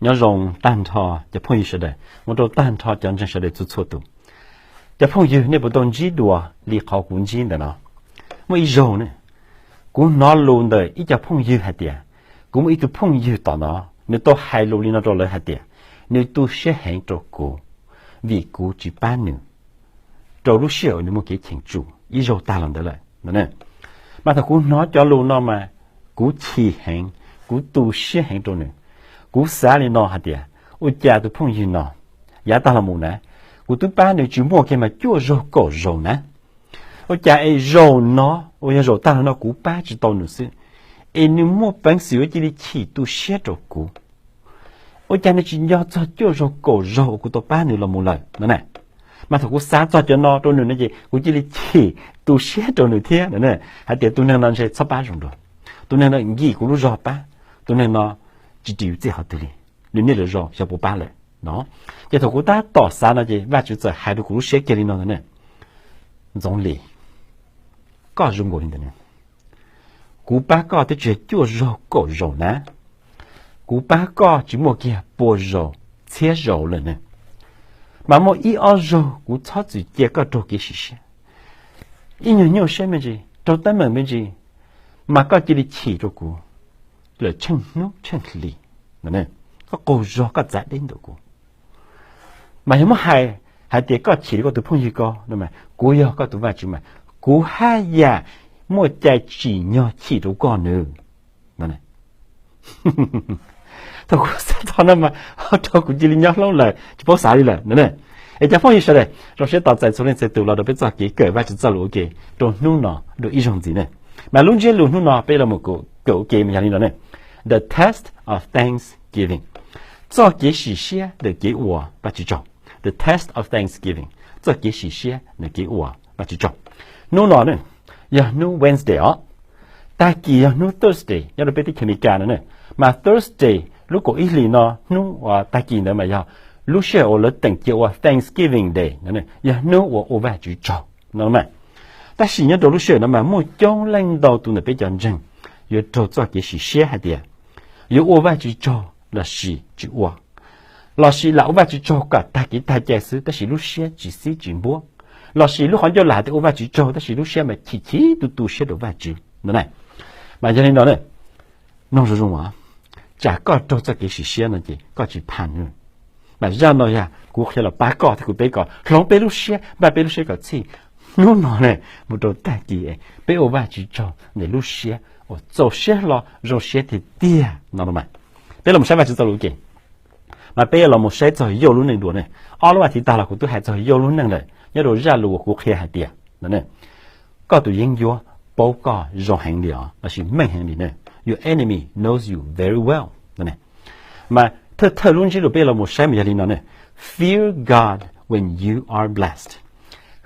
Nyob zoo tag nrho cov phooj ywg sawv daws, mus rau tag nrho cov ntseeg sawv daws txhua txhua tus. Cov phooj ywg, nej puas tau ntsib dua li qhov kuv ntsib ntawm no? Muaj ib zaug ne, kuv hnov lus ntawm ib co phooj ywg hais tias, kuv muaj ib tug phooj ywg tom no, nws tau hais lus li no rau lawv hais tias, nws tu siab heev rau kuv, vim kuv tsis pab nws rau lub sij hawm uas nws muaj kev cheem tsum ib zaug tag los ntawd lawm. Mas thaum kuv hnov cov lus no mas kuv chim heev, kuv tu siab heev rau nws. Kuv xav li no hais tias, ua cas tus phooj ywg no, yav tag los mus na, kuv twb pab nws tsis muaj kiag mas cuaj zaug kaum zaus na, ua cas es zaum no uas yog zaum tag los no kuv pab tsis tau nws xwb, es nws muaj peev xwm ua cia li chim tu siab rau kuv? Ua cas nws tsis nco txog cuaj zaug kaum zaug uas kuv tau pab nws los mus lawm no na? Mas thaum kuv xav txog cov no rau nws no ces kuv cia li chim tu siab rau nws thiab no, hais tias tus neeg no ntshe txhob pab zoo dua, tus neeg no nkim kuv lub zog pab, tus neeg no tsis ris yus txij qhov twg li, nws niaj lwm zaus xyov puas pab lawm no. Ces thaum kuv tab tom xav no ces Vajtswv txawm hais rau kuv lub siab kiag li no ntag ne, Ntxoov Lis, koj zoo nkaus li ntawd ne, kuv pab koj twb tsis yog cuaj zaug kaum zaus na, kuv pab koj tsis muaj kiag pua zaus txhiab zaus lawm ne, mas muaj ib ob zaug kuv txhob txwm cia koj raug kev sim siab, ib nyuag nyuaj siab me ntsis, raug teeb meem me ntsis, mas koj cia li chim rau kuv lawm tsheej hnub tsheej hlis, koj qaug zog koj txav deb ntawm kuv. Mas yog muab hais, hais tias koj chim rau koj tus phooj ywg ko, kuv yog koj tus Vajtswv mas kuv haj yam muaj cai tsim nyog chim rau koj nws. Thaum kuv xav txog no mas ho raug kuv cia li nyob hlob lawm tsis paub xav li lawm no. Es cov phooj ywg sawv daws, zoo siab tos txais txhua leej txhua tus los rau peb txoj kev kawm Vajtswv txoj lus ua ke rau hnub no dua ib zaug ntxiv ne. Mas lub ntsiab lus hnub no peb los mus kawm ua ke mas yog li no ne, The Test of Thanksgiving, txoj kev sim siab ntawm kev ua Vajtswv tsaug. The Test of Thanksgiving, txoj kev sim siab ntawm kev ua Vajtswv tsaug. Hnub no ne, yog hnub Wednesday os, tag kis yog hnub Thursday nyob rau peb teb chaws Amelikas no ne. Mas Thursday lub kaum ib hlis no hnub uas tag kis ntawd mas yog lub sij hawm uas lawv teem cia ua Thanksgiving Day, yog hnub uas ua Vajtswv tsaug no mas. Tab sis nyob rau lub sij hawm no mas muaj coob leej ntau tus ntawm peb cov ntseeg yuav raug txoj kev sim siab hais tias yuav ua Vajtswv tsaug los sis tsis ua, los sis lam ua Vajtswv tsaug kom tag kev tag cai xwb tab sis lub siab tsis xib tsis npuab, los sis lub qhov ncauj lam hais tias ua Vajtswv tsaug tab sis lub siab mas chim chim tu tu siab rau Vajtswv no na. Mas yog li no ne, mloog zoo zoo, tsam koj raug txoj kev sim siab no ces koj tsis pha nws. Mas zaj no yog kuv qhia los pab koj thiab kuv peb kom hloov peb lub siab, npaj peb lub siab kom txhij. Hnub no ne, mus rau tag kis peb ua Vajtswv tsaug ntawm lub siab uas txaus siab hlo zoo siab tiag tiag no mas. Peb los saib Vajtswv txoj lus ua ke. Mas peb yuav los mus saib txog Yauj lub neej dua ne. Ob lub as thiv tag los kuv twb hais txog Yauj lub neej lawm nyob rau zaj lus uas kuv qhia hais tias, koj tus yeeb ncuab paub koj zoo heev li os lossis meej heev li ne. Your enemy knows you very well. Mas thawj thawj lub ntsiab lus peb yuav los mus saib mas yog li no ne, Fear God when you are blessed,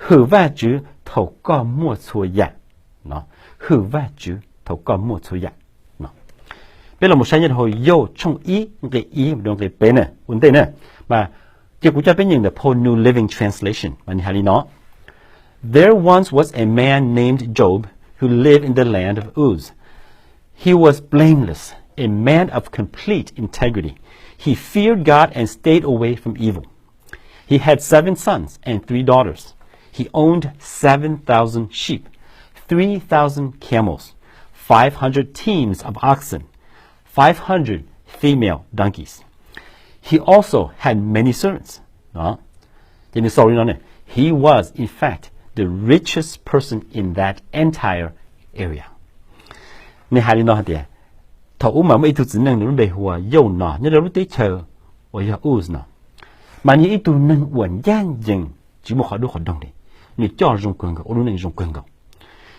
hwm Vajtswv thaum koj muaj txhua yam. Hwm Vajtswv thaum koj muaj txhua yam. Peb los mus saib nyob rau hauv Yauj tshooj ib nqe ib rau nqe peb na ua ntej na. Mas cia kuv coj peb nyeem ntawm phau New Living Translation mas nws hais li no: There once was a man named Job who lived in the land of Uz. He was blameless, a man of complete integrity. He feared God and stayed away from evil. He had seven sons and three daughters. He owned seven thousand sheep, three thousand camels, five hundred teams of oxen, five hundred female donkeys. He also had many servants. Ces nws sau li no ne, He was, in fact, the richest person in that entire area. Nws hais li no hais tias, thaum ub mas muaj ib tug txiv neej nws lub npe hu ua Yauj no nyob rau lub teb chaws uas yog Uz no, mas nws yog ib tug neeg uas ncaj ncees tsis muaj qhov dub qhov doog li. Nws coj zoo kawg nkaus, ua lub neej zoo kawg nkaus.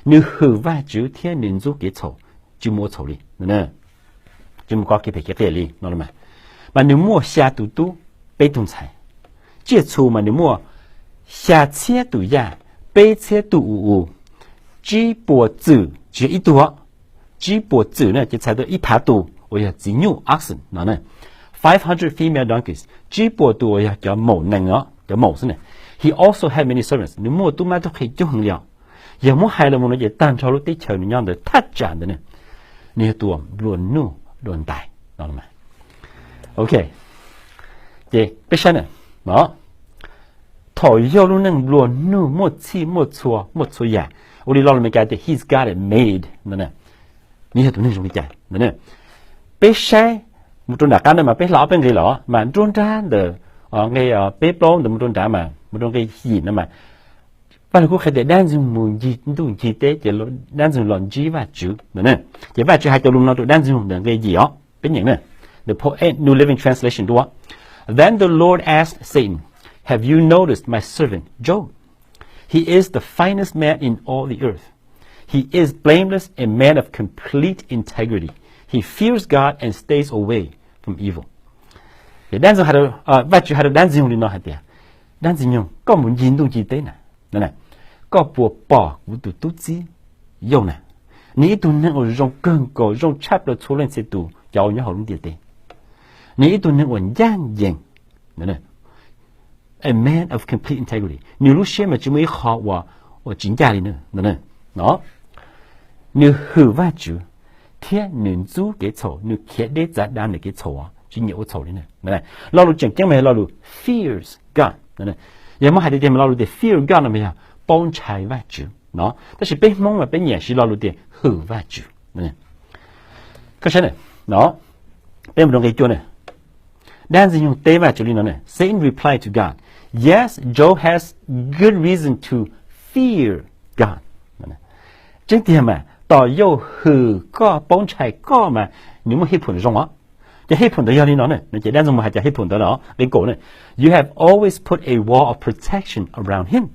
Nws hwm Vajtswv thiab nws ntxub kev txhaum, tsis mus ua txhaum li, tsis mus kov kev phem kev qias li no. Mas nws muaj xya tus tub, peb tug ntxhais. Tsiaj txhu mas nws muaj xya txhiab tus yaj, peb txhiab tug u u, tsib puas txwm, tsis yog ib tug, tsib puas txwm na ces txhais tau ib phav tus uas yog txiv nyuj, oxen no, five hundred female donkeys, tsib puas tus uas yog cov maum nees, cov maum xwb na. He also had many servants, nws muaj tub mab tub qhe coob heev li os. Yog muab hais los mus no ces tag nrho lub teb chaws nws nyob ntawd thaj tsam ntawd ne, nws yog tus nplua nuj dua ntais no. Ok, Ces peb saib na, no, thaum yog lub neej nplua nuj muaj txhij muaj txhua muaj txhua yam, ua li lo lus Meskas tias he's got it made no, nws yog tus neeg zoo li cas. Peb saib mus rau nram qab no mas peb hla ob peb nqe los mas nruab nrab ntawm nqe peb plaub ntawd mus rau nrad mas mus rau nqe yim no mas Vaj Lug Kub qhia tias dab ntxwg mus ncig ntuj ncig teb ces dab ntxwg los ntsib Vajtswv no. Ces Vajtswv hais cov lus no rau dab ntxwg ntawm nqe yim os, peb nyeem na. The Poetic New Living Translation dua. Then the Lord asked Satan, "Have you noticed my servant Job? He is the finest man in all the earth. He is blameless, a man of complete integrity. He fears God and stays away from evil." Ces dab ntxwg hais rau, Vajtswv hais rau dab ntxwg nyoog li no hais tias, dab ntxwg nyoog, koj mus ncig ntuj ncig teb na, koj puas pom kuv tus tub txib Yauj na? Nws ib tug neeg uas zoo kawg nkaus zoo tshaj plaws txhua leej txhia tus cov uas nyob hauv lub ntiaj teb. Nws ib tug neeg uas ncaj ncees, a man of complete integrity, nws lub siab mas tsis muaj ib qho uas tsis ncaj li na. Nws hwm Vajtswv thiab nws ntxub kev txhaum, nws khiav deb txav dav ntawm kev txhaum, tsis nyiam ua txhaum li na. Lo lus tseem ceeb mas yog lo lus fears God. Yog muab hais tiag tiag mas lo lus tias fear God no mas yog paub ntshai Vajtswv no, tab sis peb Hmoob mas peb nyiam siv lo lus tias hwm Vajtswv. Koj saib na, no, peb mus rau nqe cuaj na. Dab ntxwg nyoog teb Vajtswv li no na, Satan replied to God, "Yes, Job has good reason to fear God." Tseeb tiag mas tos Yauj hwm koj paub ntshai koj mas nws muaj hej phum zoo os. Cov hej phum ntawd yog li no na, ces dab ntxwg mus hais cov hej phum ntawd no, nqe kaum na, "You have always put a wall of protection around him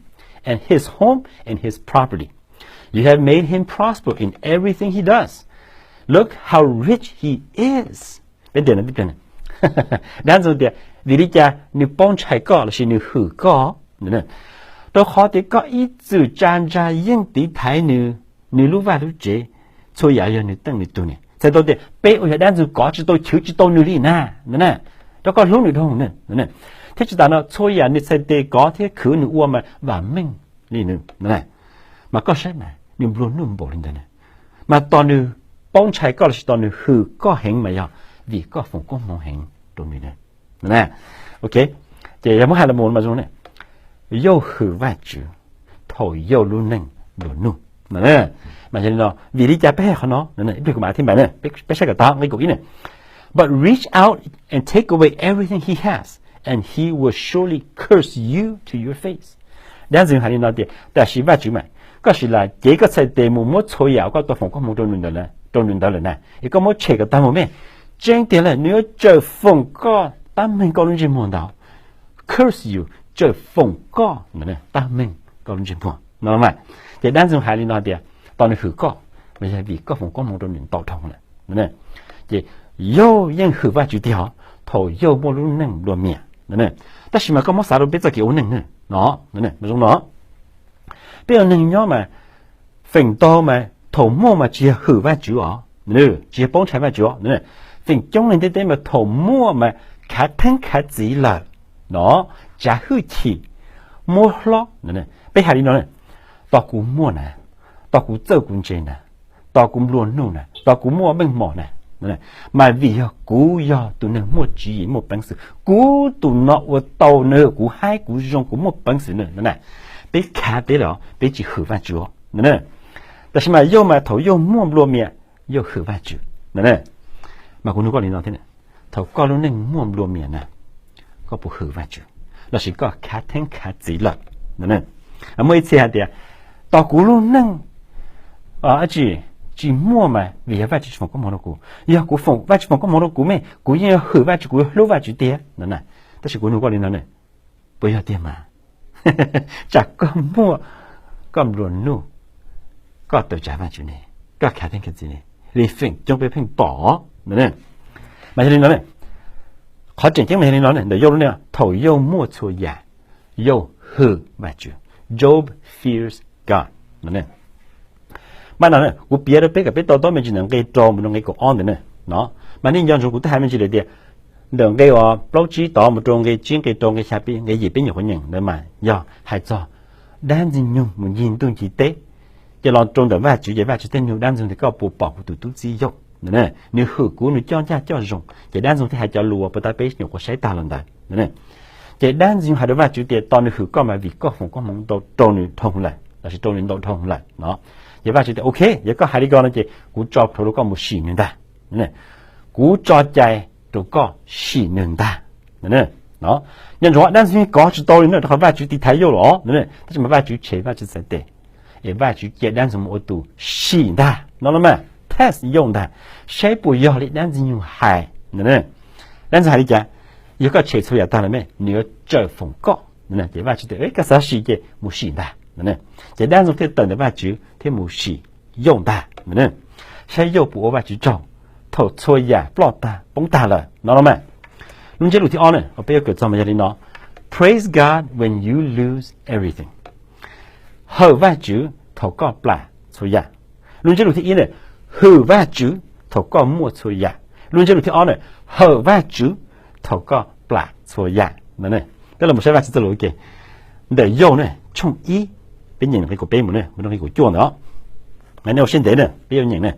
and his home and his property. You have made him prosper in everything he does. Look how rich he is." Peb ntias no tib pliag na. Dab ntxwg tias vim li cas nws paub ntshai koj lossis nws hwm koj? Rau qhov tias koj ib txwm tsa ntsa yeej tiv thaiv nws, nws lub vaj lub tsev, txhua yam yog nws teej nws tug ni. Txhais tau tias peb uas yog dab ntxwg kov tsis tau chwv tsis tau nws li na, rau koj hlub nws dhau na. Thiab tsis tas no txhua yam nws txhais tes kov thiab khwv nws ua mas vam meej li nws. Mas koj saib mas nws nplua nuj npaum li ntawd na, mas tos nws paub ntshai koj lossis tos nws hwm koj heev mas yog vim koj foom koob hmoov heev rau nws. Ok, ces yog muab hais los mus mas zoo ne, Yauj hwm Vajtswv thaum Yauj lub neej nplua nuj. Mas yog li no vim li cas peb hais qhov no? Ib pliag kuv mam thib npaim na, peb saib kom tau nqe kaum ib na. But reach out and take away everything he has, and he will surely curse you to your face. Dab ntxwg hais li no tias tam sim Vajtswv mas, koj sim lam cev koj txhais tes mus muab txhua yam koj tau foom koob hmoov rau nws ntawd lawm na, es koj muab tshem kom tag mus me, tseeb tiag lawm nws yuav tsawm foom koj tab meeg koj lub ntsej muag ntau. Curse you, tsawm foom koj tab meeg koj lub ntsej muag no mas. Ces dab ntxwg hais li no tias tos nws hwm koj mas yog vim koj foom koob hmoov rau nws ntau dhau lawm. Ces Yauj yeej hwm Vajtswv tiag os thaum Yauj muaj lub neej nplua mias. Tab sis mas koj muab xav rau peb txoj kev ua neej no, zoo no, peb ua neeg nyob mas feem ntau mas thaum muaj mas tsis yog hwm Vajtswv os, tsis yog paub ntshai Vajtswv os. Feem coob neeg ntiaj teb mas thaum muaj mas khav theeb khav txiv lawm no, tsav hwj chim, muab hlob. Peb hais li no, tos kuv muaj na, tos kuv txawj kuv ntse na, tos kuv nplua nuj na, tos kuv muaj meej mom na, mas vim yog kuv yog tus neeg muaj tswv yim muaj peev xwm, kuv tus no ua tau na, kuv haib kuv zoo kuv muaj peev xwm na. Peb khav peb lawm, peb tsis hwm Vajtswv. Tab sis mas Yauj mas thaum Yauj muaj nplua mias, Yauj hwm Vajtswv. Mas kuv nug koj li no thiab, thaum koj lub neej muaj nplua mias na, koj puas hwm Vajtswv lossis koj khav theeb khav txiv lawm? Muaj ib txhia hais tias, tos kuv lub neej tsis, tsis muaj mas vim yog Vajtswv tsis foom koob hmoov rau kuv. Yog kuv foom, Vajtswv foom koob hmoov rau kuv me, kuv yeej yuav hwm Vajtswv, kuv yuav hlub Vajtswv tiag no na. Tab sis kuv nug koj li no ne, puas yog tiag mas? Tsam koj muaj, koj nplua nuj, koj tawm tsam Vajtswv ne, koj khav theeb khav txiv ne, li feem coob peb pheej pom no. Mas yog li no, qhov tseem ceeb mas yog li no, ntawm Yauj lub neej thaum Yauj muaj txhua yam, Yauj hwm Vajtswv. Job fears God. Mas no kuv piav rau peb kom peb to taub me ntsis ntawm nqe rau mus rau nqe kaum ob ntawd na. Mas nej nco ntsoov kuv twb hais me ntsis lawm tias ntawm nqe uas plaub tsib tod mus rau nqe tsib nqe rau nqe xya peb nqe yim peb nyuam qhuav nyeem ntawd mas yog hais txog dab ntxwg nyoog mus ncig ntuj ncig teb, ces los rau ntawm Vajtswv ces Vajtswv thiaj nug dab ntxwg tias koj puas pom kuv tus tub txib Yauj? Nws hwm kuv, nws coj ncaj coj zoo, ces dab ntxoog thiaj hais cov lus uas puag ta peb nyuam qhuav saib tag los ntawd. Ces dab ntxoog hais rau Vajtswv tias tos nws hwm koj mas vim koj foom koob hmoov rau nws dhau lawm lossis rau nws ntau dhau lawm no. Ces Vajtswv tias ok, yog koj hais li ko no ces kuv tso plhuav rau koj mus sim nws ntag. Kuv tso cai rau koj sim nws ntag. Nyob ntsoov dab ntxoog kov tsis tau li no rau qhov Vajtswv tiv thaiv Yauj los, tab sis mas Vajtswv tshem Vajtswv txhais tes, es Vajtswv cia dab ntxoog mus ua tus sim ntag no los mas test Yauj ntag, saib puas yog li dab ntxoog hais. Dab ntxoog hais li cas? Yog koj tshem txhua yam tag lawm ne, nws yuav tsawm foom koj. Ces Vajtswv tias koj xav sim ces mus sim ntag. Ces dab ntxoog thiaj tawm ntawm Vajtswv thiab mus sim Yauj ntag. Saib Yauj puas ua Vajtswv tsaug thaum txhua yam ploj tag poob tag lawm no los mas. Lub ntsiab lus thib ob na, peb yuav kawm txog mas yog li no: Praise God when you lose everything. Hawm Vajtswv thaum koj plam txhua yam. Lub ntsiab lus thib ib na, hwm Vajtswv thaum koj muaj txhua yam. Lub ntsiab lus thib ob na, hawm Vajtswv thaum koj plam txhua yam. Peb los mus saib Vajtswv txoj lus ua ke ntawm Yauj na, tshooj ib, peb nyeem nqe kaum peb mus na, mus rau nqe kaum cuaj ntawd. Nej ua siab ntev na, peb yuav nyeem na.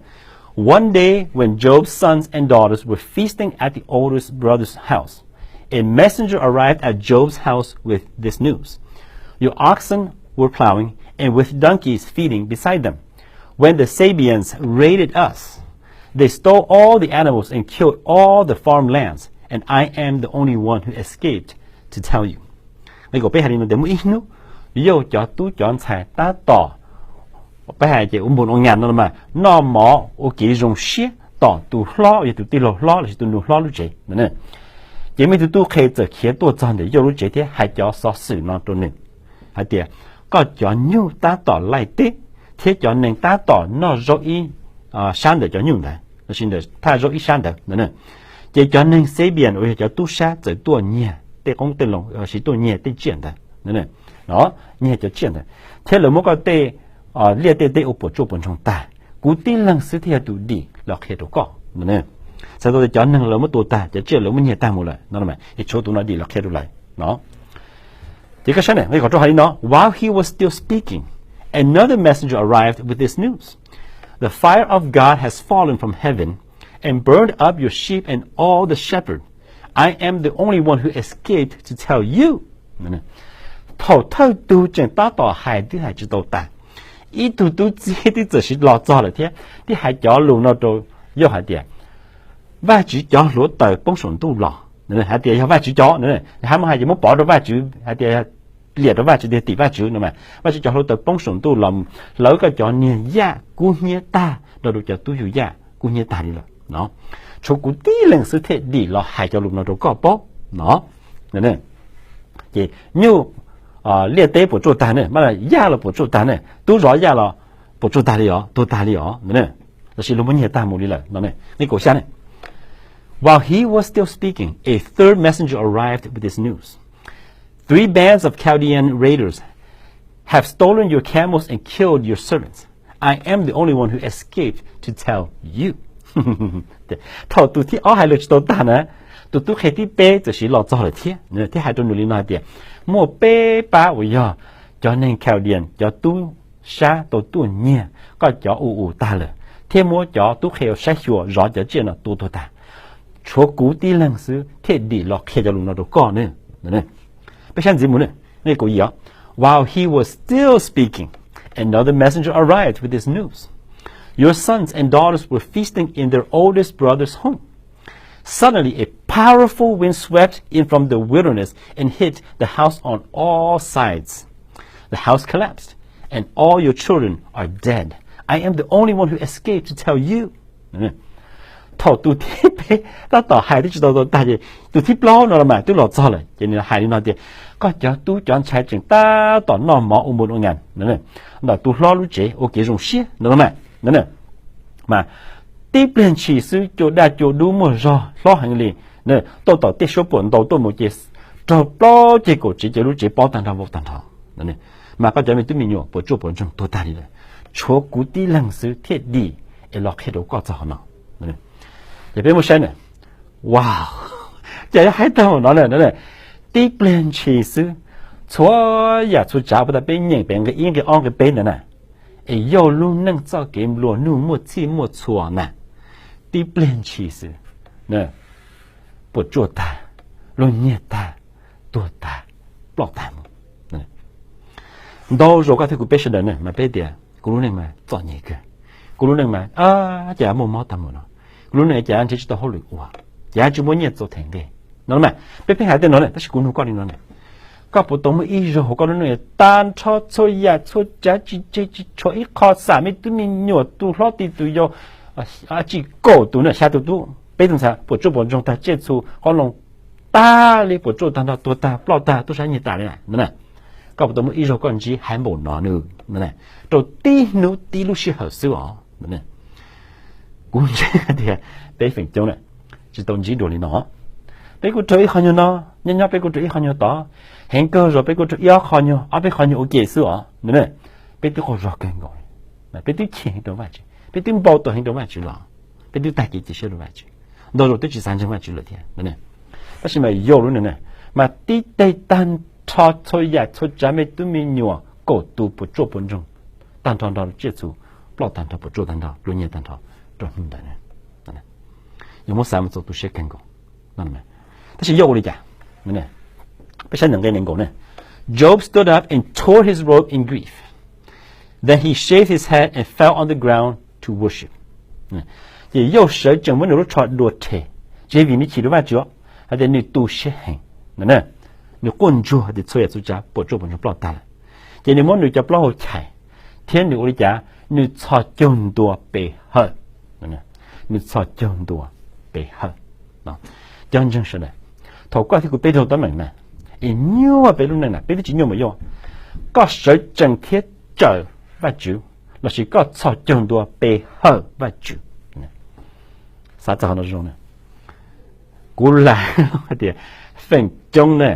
One day when Job's sons and daughters were feasting at the oldest brother's house, a messenger arrived at Job's house with this news: Your oxen were plowing, and with donkeys feeding beside them, when the Sabeans raided us. They stole all the animals and killed all the farmlands, and I am the only one who escaped to tell you. Nqe kaum peb hais li no tias muaj ib hnub, Yauj cov tub cov ntxhais tab tom, peb hais ces ua npus ua nas no los mas, noj mov ua kev zoo siab tom tus hlob, yog tus tij laug hlob lossis tus nus hlob lub tsev. Ces muaj ib tug tub qhe txawm khiav tuaj txog ntawm Yauj lub tsev thiab hais cov xov xwm no rau nws hais tias, koj cov nyuj tab tom laij teb, thiab cov neeg tab tom noj zaub ib sab ntawm cov nyuj ntawd lossis ntawm thaj zaub ib sab ntawd. Ces cov neeg Sabean uas yog cov tub sab txawm tuaj nyiag tej qoob tej loo lossis tuaj nyiag tej tsiaj ntawd, nyiag cov tsiaj ntawd, thiab lawv muab koj tej liaj tej teb ua puas tsuaj puas ntsoog tag. Kuv tib leeg xwb thiaj yog tus dim los qhia rau koj. Txhais tau tias cov neeg lawv muab tua tag, cov tsiaj lawv muab nyiag tag mus lawm no, es tshuav tus no dim los qhia rau lawv no. Ces koj saib na, nqe kaum rau hais li no: While he was still speaking, another messenger arrived with this news: The fire of God has fallen from heaven and burned up your sheep and all the shepherd. I am the only one who escaped to tell you. Thaum thawj tug tseem tab tom hais twb hais tsis tau tag, ib tug tub txib twb txawm sim los txog lawm thiab, twb hais cov lus no rau Yauj hais tias, Vajtswv cov hluav taws poob saum ntuj los, hais tias yog Vajtswv cov, hais muab hais ces muab pov rau Vajtswv hais tias liam rau Vajtswv tias tim Vajtswv no mas, Vajtswv cov hluav taws poob saum ntuj los hlawv koj cov niag yaj kub hnyiab tag nrog rau cov tub yug yaj kub hnyiab tag li lawm no. Tshuav kuv tib leeg xwb thiaj dim los hais cov lus no rau koj paub no. Ces nyuj, liaj teb puas tsuaj tag ne, yaj los puas tsuaj tag ne, tub zov yaj los puas tsuaj tag li os, tuag tag li os, lossis luag muab nyiag tag mus li lawm no. Nqe kaum xya ne: While he was still speaking, a third messenger arrived with this news: Three bands of Chaldean raiders have stolen your camels and killed your servants. I am the only one who escaped to tell you. Thaum tus thib ob hais lus tsis tau tag na, tus tub qhe thib peb txawm sim los txog lawm thiab, thiab hais rau nws li no hais tias, muaj peb pab uas yog cov neeg Chaldean, cov tub sab tau tuaj nyiag koj cov ua us tag lawm, thiab muab cov tub qhe uas saib xyuas zov cov tsiaj no tua tuag tag. Tshuav kuv tib leeg xwb thiaj dim los qhia cov lus no rau koj ne. Peb saib ntxiv mus ne, nqe kaum yim os. While he was still speaking, another messenger arrived with this news: Your sons and daughters were feasting in their oldest brother's home. Suddenly, a powerful wind swept in from the wilderness and hit the house on all sides. The house collapsed, and all your children are dead. I am the only one who escaped to tell you. Thaum tus thib peb tab tom hais twb tsis tau tag ces tus thib plaub no los mas twb los txog lawm ces nws hais li no tias, koj cov tub cov ntxhais tseem tab tom noj mov ua npus ua nas ntawm tus hlob lub tsev ua kev zoo siab no los mas, mas tib pliag ntshis xwb cua daj cua dub muaj zog hlob heev li, tuaj tom tej suab puam ntau tuaj mus ces raug plaub ceg kaum tsev ces lub tsev pob tag nrho vau tag nrho. Mas koj cov me tub me nyuam puas tsuaj puas ntsoog tuag tag li lawm, tshuav kuv tib leeg xwb thiaj dim es los qhia rau koj txog qhov no. Ces peb muab saib na, wow, cas yuav haib tag no na, tib pliag ntshis xwb, txhua yam txhua tsav puag ta peb nyeem pem nqe ib nqe ob nqe peb ntawd na, es yog lub neej txoj kev nplua nuj muaj txhij muaj txhua na, tib pliag ntshis xwb, puas tsuaj tag, luag nyiag tag, tuag tag, ploj tag mus. Ntau zaus koj thiab kuv peb sawv daws ne mas peb tias kuv lub neej mas txom nyem kawg, kuv lub neej mas cas muaj mob tag mus no, kuv lub neej cas nrhiav tsis tau hauj lwm ua, cas tsis muaj nyiaj txaus them nqi no mas peb pheej hais tej no ne, tab sis kuv nug koj li no ne, koj puas tau muaj ib zaug hauv koj lub neej tag nrho txhua yam txhua tsav tsis tseg tsis tshuav ib qho, xam me tub me nyuam, tus hlob tij tus yau, tsis kaum tus na, xya tus tub, peb tus ntxhais puas tsuaj puas ntsoog tag, tsiaj txhu qoob loo tag li, puas tsuaj tag nrho, tuag tag ploj tag, tub sab nyiag tas li na. Koj puas tau muaj ib zaug koj ntsib hais npaum no rau tib hnub tib lub sij hawm xwb os? Kuv ntseeg tias peb feem coob na tsis tau ntsib dua li no. Peb kuj raug ib qho nyuag no, nyob nyob peb kuj raug ib qho nyuag tod, heev kawg zog peb kuj raug ib ob qho nyuag, ob peb qho nyuag ua ke xwb os. Peb twb qaug zog kawg nkaus, peb twb chim heev rau Vajtswv, peb twb npau taws heev rau Vajtswv los, peb twb tag kev cia siab rau Vajtswv, ntau zaus twb tsis xav ntseeg Vajtswv lawm thiab. Tab sis mas Yauj lub neej mas tib teg tag nrho txhua yam txhua tsav, me tub me nyuam kaum tus puas tsuaj puas ntsoog tag nrho, nrog tsiaj txhu ploj tag nrho, puas tsuaj tag nrho, luag nyiag tag nrho rau hnub ntawd. Yog muab xav mus txaus tu siab kawg nkaus. Tab sis Yauj ua li cas? Peb saib ntawm nqe nees nkaum ne: Job stood up and tore his robe in grief. Then he shaved his head and fell on the ground to worship. Ces Yauj sawv tsees muab nws lub tsho dua rhe, tsis yog vim nws chim rau Vajtswv, hais tias nws tu siab heev, nws quaj ntsuag hais tias txhua yam txhua tsav puas tsuaj puas ntsoog ploj tag lawm. Ces nws muab nws cov plaub hau chais, thiab nws ua li cas? Nws txhos caug ntua pe hawm. Nws txhos caug ntua pe hawm. Cov ntseeg sawv daws, thaum koj thiab kuv peb raug teeb meem na, es nyuaj peb lub neej na, peb twb tsis nyuaj mus Yauj, koj sawv tsees thiab tsawm Vajtswv lossis koj txhos caug ntua pe hawm Vajtswv? Xav txog qhov no zoo na. Kuv lam hais tias feem coob ne,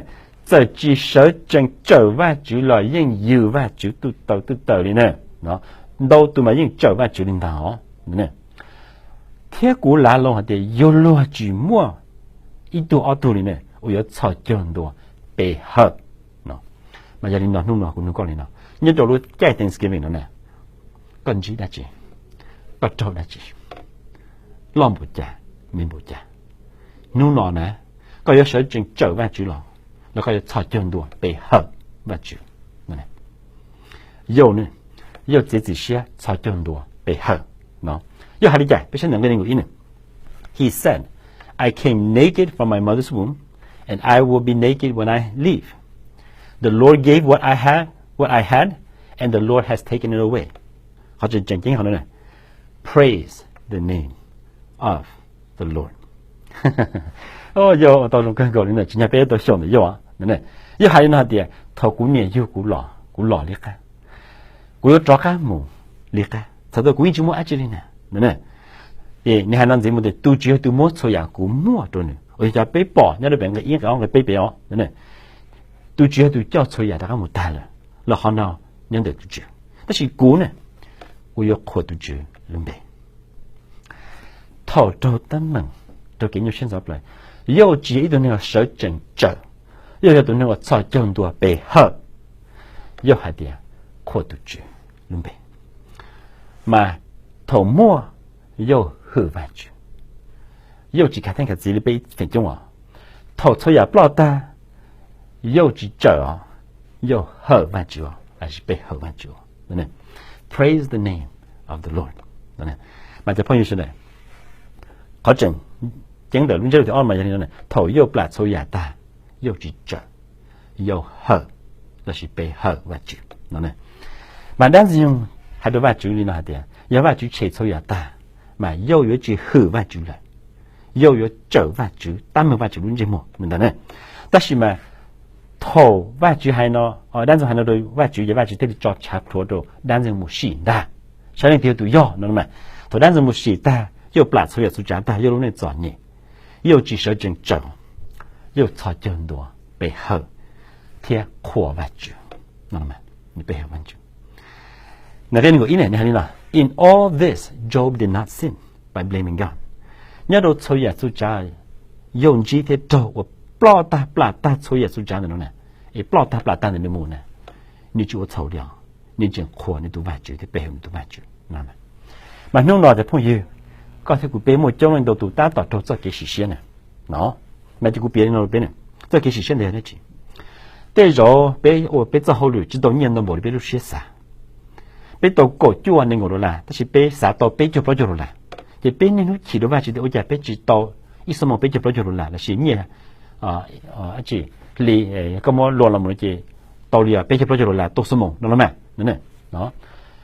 txawm tsis sawv tsees tsawm Vajtswv los yeej yws Vajtswv tuj taws tuj taws li na. Ntau tus mas yeej tsawm Vajtswv li ntag os. Thiab kuv lam hais tias yuav luag tsis muaj ib tug ob tug li ne uas yuav txhos caug ntua pe hawm. Mas yog li no hnub no kuv nug koj li no, nyob rau lub caij Thanksgiving no na, koj ntsib dab tsi? Koj raug dab tsi? Loj npaum cas, me npaum cas? Hnub no na, koj yuav sawv tsees tsawm Vajtswv los, los koj yuav txhos caug ntua pe hawm Vajtswv? Yauj ne, Yauj txiav txim siab txhos caug ntua pe hawm. Yauj hais li cas? Peb saib ntawm nqe nees nkaum ib ne: He said, I came naked from my mother's womb, and I will be naked when I leave. The Lord gave what I have, what I had, and the Lord has taken it away. Qhov tseem tseem ceeb qhov no na: Praise the name of the Lord. Yauj ua tau zoo kawg nkaus li na, tsis nyog peb tau xyaum ntawm Yauj. Yauj hais li no hais tias thaum kuv niam yug kuv los, kuv los li qab, kuv yuav rov qab mus li qab, txhais tau kuv yeej tsis muaj dab tsi li na. Nws hais no ntxiv mus tias tus Tswv yog tus muab txhua yam kuv muaj rau nws, uas yog cov peb pom nyob rau pem nqe ib, nqe ob, nqe peb pem os. Tus Tswv yog tus coj txhua yam rov qab mus tag lawm, los qhov no nyob ntawm tus Tswv. Tab sis kuv ne, kuv yuav qhuas tus Tswv lub npe. Thaum raug teeb meem, raug kev nyuaj siab ntxhov plaws, Yauj tsis yog ib tug neeg uas sawv tsees tsawm, Yauj yog tus neeg uas txhos caug ntua pe hawm. Yauj hais tias qhuas tus Tswv lub npe. Mas thaum muaj, Yauj hwm Vajtswv. Yauj tsis khav theej khav txiv li peb feem coob os. Thaum txhua yam ploj tag, Yauj tsis tsawm os, Yauj hawm Vajtswv os, lossis pe hawm Vajtswv os. Praise the name of the Lord. Mas cov phooj ywg sawv daws, qhov tseem ceeb ntawm lub ntsiab lus thib ob mas yog li no, thaum Yauj plam txhua yam tag, Yauj tsis tsawm, Yauj hawm, lossis pe hawm Vajtswv no. Mas dab ntxwg nyoog hais rau Vajtswv li no hais tias yog Vajtswv tshem txhua yam tag, mas Yauj yuav tsis hwm Vajtswv lawm, Yauj yuav tsawm Vajtswv, tab meeg Vajtswv lub ntsej muag ntag ne. Tab sis mas thaum Vajtswv hais no, dab ntxwg nyoog hais no rau Vajtswv ces Vajtswv thiaj li tso tshav plhuav rau dab ntxwg nyoog mus sim ntag, saib leej twg yog tus yog no. Thaum dab ntxwg nyoog mus sim tag, Yauj plam txhua yam txhua tsav tag, Yauj lub neej txom nyem, Yauj tsis sawv tsees tsawm, Yauj txhos caug ntua pe hawm thiab qhuas Vajtswv. Pe hawm Vajtswv. Nqe nees nkaum ib ne hais li no: In all this, Job did not sin by blaming God. Nyob rau txhua yam txhua tsav Yauj ntsib thiab raug uas ploj tag plam tag txhua yam txhua tsav ntawm no na, es ploj tag plam tag ntawm nws mus na, nws tsis ua txhaum li os, nws tseem qhuas nws tus Vajtswv thiab pe hawm nws tus Vajtswv. Mas hnub no cov phooj ywg, koj thiab kuv peb muaj coob leej ntau tus tab tom raug txoj kev sim siab na. No, mas ces kuv piav li no rau peb ne, txoj kev sim siab ntawd yog dab tsi? Tej zaum peb ua peb txoj hauj lwm tsis tau nyiaj ntau npaum li peb lub siab xav. Peb tau kaum cuaj nees nkaum dollar tab sis peb xav tau peb caug plaub caug dollar. Ces peb niaj hnub chim rau Vajtswv tias ua cas peb tsis tau ib xuab moos peb caug plaub caug dollar lossis nyiaj tsis li, koj muab luas los mus no ces tau li peb caug plaub caug dollar tau xuab moos no los mas.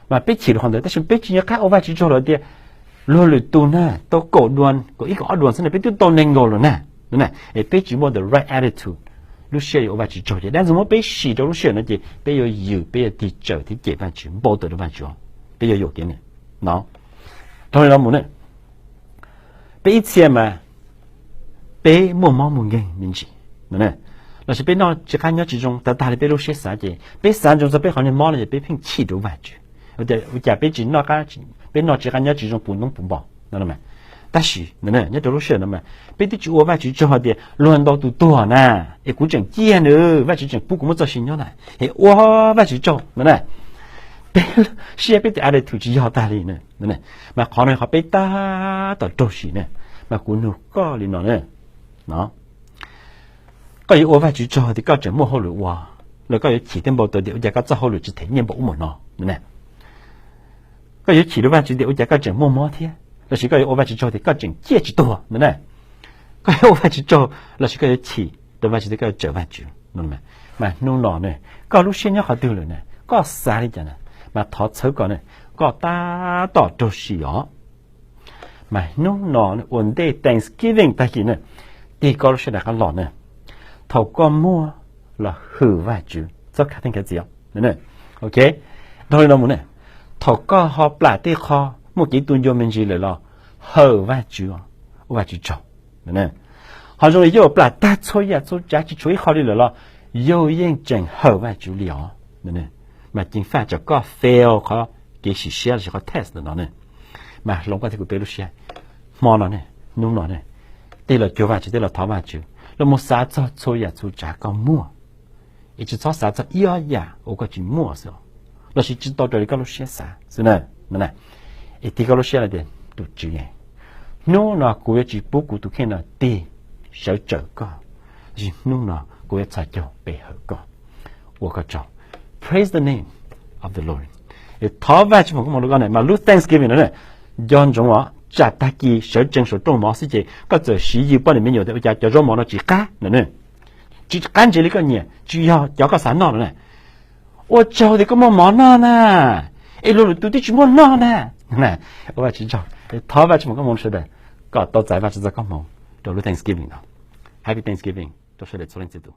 Mas peb chim rau qhov ntawd tab sis peb tsis nco qab ua Vajtswv tsaug lawm tias luag lwm tus na tau kaum duas, kaum ib kaum ob duas xwb na peb twb tau nees nkaum lawm na. Es peb tsis muaj the right attitude, lub siab yuav ua Vajtswv tsaug ces dab ntxwg muab peb sim rau lub sij hawm no ces peb yuav yws, peb yuav tig tsawm thiab cem Vajtswv, npau taws rau Vajtswv, peb yuav yuam kev niam no. Dhau li no mus ne, peb ib txhia mas peb muaj mob muaj nkeeg me ntsis, lossis peb noj tsis qab nyob tsis zoo tag tag li peb lub siab xav ces peb xav ntsoov txog peb qhov niag mob no ces peb pheej chim rau Vajtswv. Ua cas peb tsis noj, peb noj tsis qab nyob tsis zoo puv hnub puv npo no. Tab sis nyob rau lub sij hawm no mas peb twb tsis ua Vajtswv tsaug hais tias luag ntau tus tuag na, es kuv tseem ciaj nws, Vajtswv tseem pub kuv muaj txoj sia nyob na, es ua Vajtswv tsaug no na. Peb siab peb tus attitude tsis yog tag li na. Mas qhov no qhov peb tab tom raug sim na, mas kuv nug koj li no na, koj yuav ua Vajtswv tsaug tias koj tseem muaj hauj lwm ua, los koj yuav chim thiab npau taws tias ua cas koj txoj hauj lwm tsis them nyiaj npaum ub npaum no? Koj yuav chim rau Vajtswv tias ua cas koj tseem muaj mob thiab, lossis koj yuav ua Vajtswv tsaug tias koj tseem ciaj tsis tuag no na? Koj yuav ua Vajtswv tsaug lossis koj yuav chim rau Vajtswv tias koj yuav cawm Vajtswv no? Mas hnub no ne, koj lub siab nyob qhov twg lawm na, koj xav li cas na, mas thov txhawb koj ne, koj tab tom raug sim os. Mas hnub no ua ntej Thanksgiving tag kis na, tig koj lub siab rov qab los na, thaum koj muaj los hwm Vajtswv, txhob khav theej khav txiv. Ok, dhau li no mus ne, thaum koj ho plam tej qho muaj kev tu ncua me ntsis lawm los hawm Vajtswv, ua Vajtswv tsaug. Ho zoo li yawg uas plam tag txhua yam txhua tsav tsis tshuav ib qho li lawm los yawg yeej tseem hawm Vajtswv li os. Mas ceev faj tsam koj fail qhov kev sim siab lossis qhov test ntawm no ne, mas hloov koj thiab kuv peb lub siab hmo no ne, hnub no ne, tej los cuag Vajtswv, tej los thov Vajtswv, los mus xav txog txhua yam txhua tsav koj muaj, es tsis txhob xav txog ib ob yam uas koj tsis muaj xwb, lossis tsis tau raws li koj lub siab xav xwb na. Es tig koj lub siab los tias, tus Tswv, hnub no kuv yuav tsis pub kuv tus kheej no tig sawv tsawm koj, tab sis hnub no kuv yuav txhos caug pe hawm koj, ua koj tsaug. Praise the name of the Lord. Thov Vajtswv foom koob hmoov rau koj na. Mas lub Thanksgiving no ne, nco ntsoov os, tsam tag kis sawv tsees saum rooj mov xwb ces koj txawm siv yws poj niam me nyuam tias ua cas cov zaub mov no tsis qab no ne, tsis qab ntsev li koj nyiam, tsis yog cov koj xav noj no na. Ua tsaug tias koj muaj mov noj na, es luag lwm tus twb tsis muaj noj na. Ua Vajtswv tsaug, thov Vajtswv foom koob hmoov rau sawv daws, kom tau txais Vajtswv txoj koob hmoov rau lub Thanksgiving no. Happy Thanksgiving rau sawv daws txhua leej txhua tus.